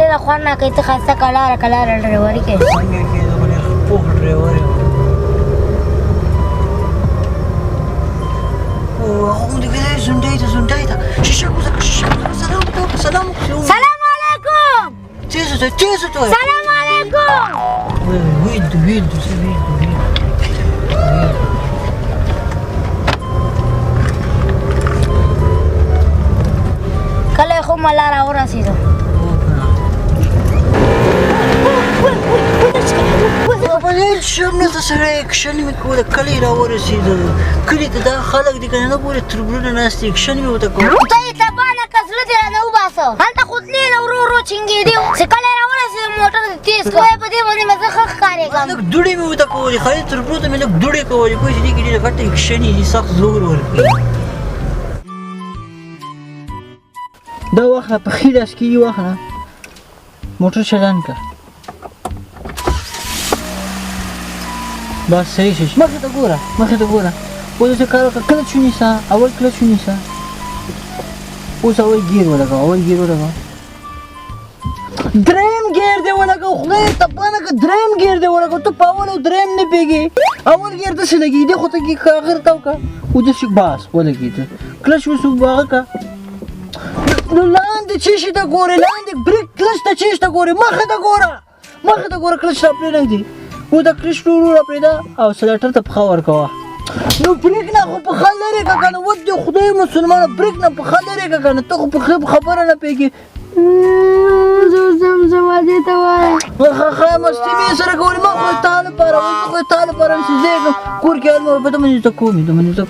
ډېره خوند نه کوي، ته ښایسته کلاره کلاره ډریوري کوې. څنګه کې؟ زه خو ډېر پوه ډرایور یم. هغه غوندې کېدای زونډۍ ته، زونډۍ ته شیشه کوزه کړه، شیشه کوزه کړه. سلام وکړه، سلام وکړه. سلام علیکم. تېز ته، تېز ته. سلام علیکم. ویل دو، ویل دو، څه ویل دو، ویل. کله خو ملا را ورسېدو. په دې شم نه ته سړی اکشن مې کوله. کلی را ورسېدلو، کلي ته دا خلک دي که نه ګورې، تربرونه ناست دي. اکشن مې ورته کوله. ته یې تباه که زړه دې رانه وباسه. هلته خو تلې نه ورو ورو چینګېدې، چې کله را ورسېدم موټر دې تېز کړ. په دې باندې مې زه ښه ښکارېږم. لږ دوړې مې ورته کولې، خالي تربرو ته مې لږ دوړې کولې. پوه شې، دې کې ډېرې غټې اکشنې دي، سخت زور ورکوي. دا واخله، په ښي لاس کې یې واخله، موټر چلان کړه. بس صحیح شي. مخې ته ګوره، مخې ته ګوره. اوس داسې کار وکړه، کلچ ونیسه، اول کلچ ونیسه. اوس اول ګیر ولګوه، اول ګیر ولګوه، دریم ګیر دې ولګوه. خدای تپانه که دریم ګیر دې ولګوه. ته په اول او دریم نه پوهېږې. اول ګیر داسې لګېږي، دې خو ته کې اخر تاو کړه او داسې بس ولګېده. کلچ اوس هغه کړه. نو لاندې چې شي ته ګورې، لاندې بریک کلچ ته چې ته ګورې، مخې ته ګوره، مخې ته ګوره. کلچ را پرېږدي او دا کلچ ورو را پرېږده او سلاټر ته پښه ورکوه. نو بریک نه خو پښه لرې که که نه؟ ود دې خدای مسلمانه، بریک نه پښه لرې که که نه؟ ته خو په خبره نه پوهېږې. زه ځم، زما دې ته وایه. ښه ښه مستي مې سره کولې. ما خو تا لپاره وایي، زه خو تا لپاره هم چې زه کور کې حال په ته مې ته کوم ته مې ته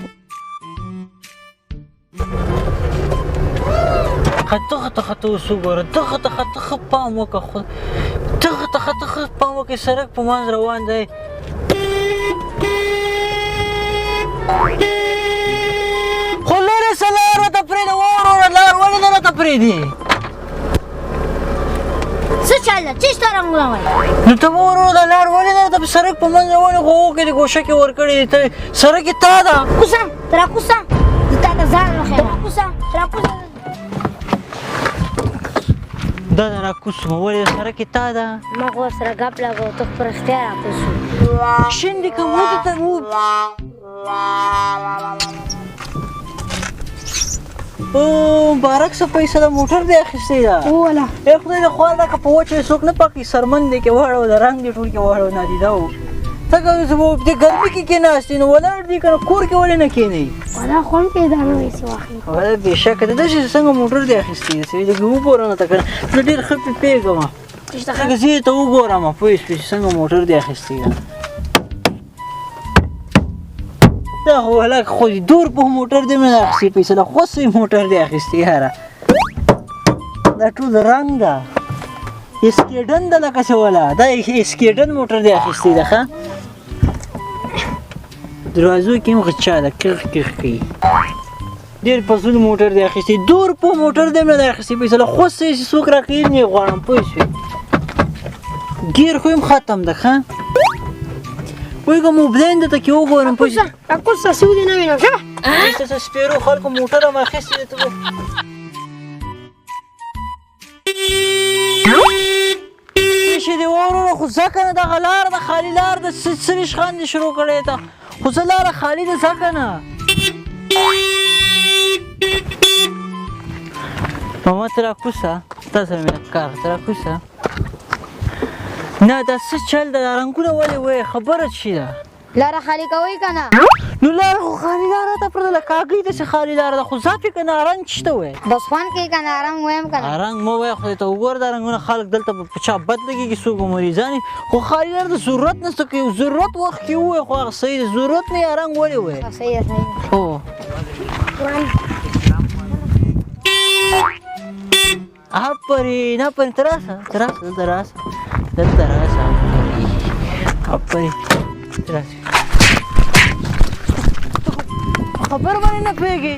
خطه خطه خطه. اوس وګوره، دغه ته خطه ښه پام وکړه، خو دغه ته خطه ښه پام وکړه. سړک په منځ روان دی، خو لرې څه لار راته پرېږده. وروره، لار ولې نه راته پرېږدي؟ څه چل ده؟ چېرته رنګونه وایي؟ نو ته وروره د لار ولې نه راته په سړک په منځ روان یې؟ خو هوکې دې ګوشه کې ورکړې دي، ته سړک یې تا ده. کوسه تر کوسه، زه تا ته ځان وښیم. کوسه تر کوسه. دا د راکوز شوم، ولې سړک یې تا ده؟ ما خو ورسره ګپ لګاوه، ته خو په رښتیا راکوز شو. شین دې که ودې ته و. او مبارک شه، پیسه د موټر دې اخیستی ده. وله ای خدای دې خوار ده که په وچه یې څوک نه پاکوي. سرمن دې کې واړوه، د رنګ دې ټول کې واړوه. نادیده و ته که په دې ګرمي کې کېناستې نو ولاړ دي که نه؟ کور کې ولې نه کښېنئ؟ ولا خوند پیدا نه وي څه واخلي. ولا بېشکه د داسې څنګه موټر دې اخیستی دی؟ سړي لږ وګوره نه ته که نه، زه ډېر ښه پرې پوهېږم. لږ زه یې ته وګورم، پوه شوې چې څنګه موټر دې اخیستی ده. دا خو هلک خو دې دور په موټر دې مې نه اخیستی، پیسې له خوسې موټر دې اخیستی. یاره دا ټول رنګ ده، اسکیډن ده لکه چې ولا دا اسکیډن موټر دې اخیستی ده. ښه دروازو کې هم غچا ده، کغ کغ کوي. ډېر فضول موټر دی اخیستی، دور په موټر دی مې نه اخیستی. پیسې له خوسې چې څوک راکوي نه غواړم، پوه شوې؟ ګیر خو هم ختم ده. ښه پوهېږم، موبلین درته کې وګورم، پوه شوې؟ راکوسه سودې نه وینم شه. څه سپېرو خلکو موټر هم اخیستی دی. ته شي دی وروره، خو ځه که نه، دغه لار ده خالي لار ده. څه ریشخان دې شروع کړی ته؟ خو څه لاره خالي ده، ځه که نه. ماما ته راکوسه، تا سره مې کار. ته راکوسه نه. دا څه چل ده؟ دا رنګونه ولې وایې؟ خبره څه ده؟ لاره خالي کوئ که نه؟ نو لاره خو خالي لاره ده پرته له کاږۍ داسې خالي لاره ده، خو ځه پې که نه. رنګ څه ته وایې؟ بس خوند کوي که نه؟ رنګ وایم که نه؟ رنګ مه وایه، خدای ته وګوره دا رنګونه. خلک دلته په چا بد لګېږي، څوک به مریضان وي. خو خالي لاره ده، ضرورت نشته. که یو ضرورت وخت کې ووایې خو هغه صحیح ده، ضرورت نه یې رنګ ولې وایې؟ صحیح ده، صحیح ده. هو آفرین آفرین. ته راسه، ته راسه، دلته راسه، دلته راسه. آفرین آفرین، ته راسه. خبر باندې نه پوهېږې.